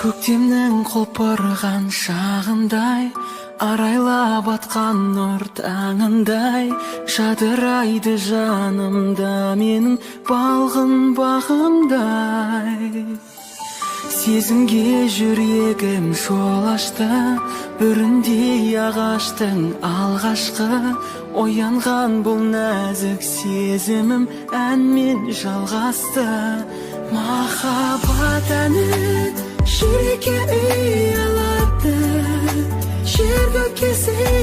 Көктемнің құлпырған шағындай, арайлап атқан нұр таңындай, жадырайды жанымда менің балғын бағымдай. Сезімге жүрегім жол ашты, бүріндей ағаштың алғашқы оянған бұл нәзік сезімім әнмен жалғасты. Махаббат әні жүрекке ұялады, жер көкке.